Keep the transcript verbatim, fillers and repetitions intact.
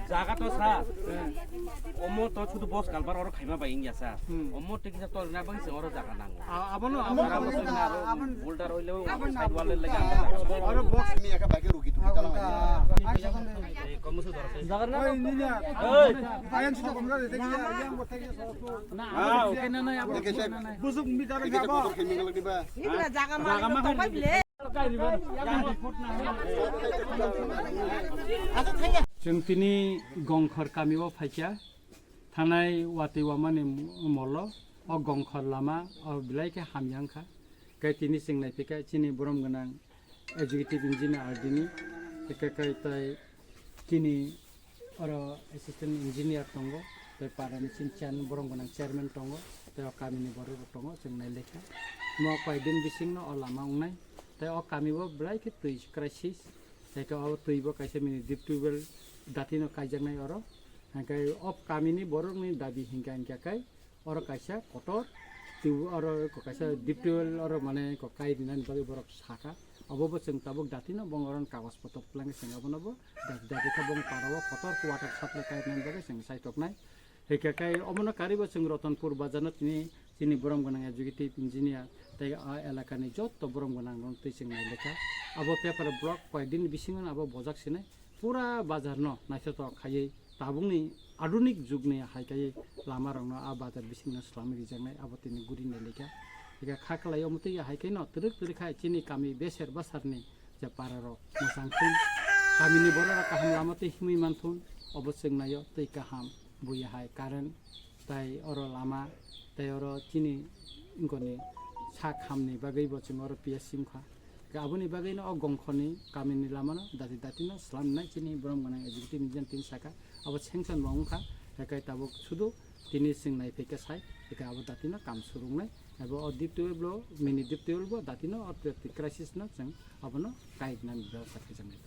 Jaga to sa. Omo to chudu bos kalbar oro khaima bai ingya sa. Omo te kisa to na bai se oro jaga nang. Abono, abono. Boulder hoile side wall le. Oro box mi aka bagi rugi tu kita. Busuk mi dara. Jaga ma. Chwng tini Gongkhor kami o phaikha, thanai watwi wamani molo, o Gongkhor lama o belai khe hamya wngkha. Khe tini chwng naiphikha chini borom gwnang executive engineer R D ni, khe, khe, khe tai chini oro assistant engineer tongo, tei parani chini chairman, borom gwnang chairman tongo, tei o kamini borok rok tongo, chwng nai lekha. Mo koi din bisingno o lama wngnai, tei o kami o belai khe twi crisis, tei khe o twi bo kaisa mini deep tubewell datino kaijaknai oro, hingkhe o kamini borokni dabi hingka hingka khe, oro kaisa kotor, twi oro kaisa deep tubewell oro mane ko kai rinani bagwi borok sakha. Obo bo chwng tabuk datino bong oro kagoj potor twlangwi chwng abono bo dati dati khe bong para o kotor water supply kai rinani bagwi chwng saitoknai. Hikha kai omono karibo chwng Ratanpur bazarno tini chini borom gwnang executive engineer tei a elakani jotto borom gwnang rok twi chwng nai lekha. Abo paper block koyekdin bisingo abo bojak sinai. Pura bazar no naithotok khaiwi tabukni adunik jugni hai khaiwi lama rokno a bazar bisingno swlamwi rijaknai abo tini guri nai lekha. Ega kha khlai omo twi hai khe no twrwk twrwk khai chini kami beser basarni je para rok mwchang thun, kamini borok rok kaham lama twi himwi man thun, obo chwng naio twi kaham buya hai current tai oro lama tai oro chini wngkoni sak hamni bagwi bo chwng oro P S C wngkha. Khe aboni bagwino o Gongkhorni kamini lamano dati datino swlamnai chini borom gwnang executive engineer tini saka, abo sanction bo wngkha, hwnkhe tabuk sudu tini chwng naiphai khe sai, hwnkhe abo datino kam surungnai, abo o deep tubewell bo, mini deep tubewell bo datino o traffic crisis no chwng abono kainani bebostha khaijak nai.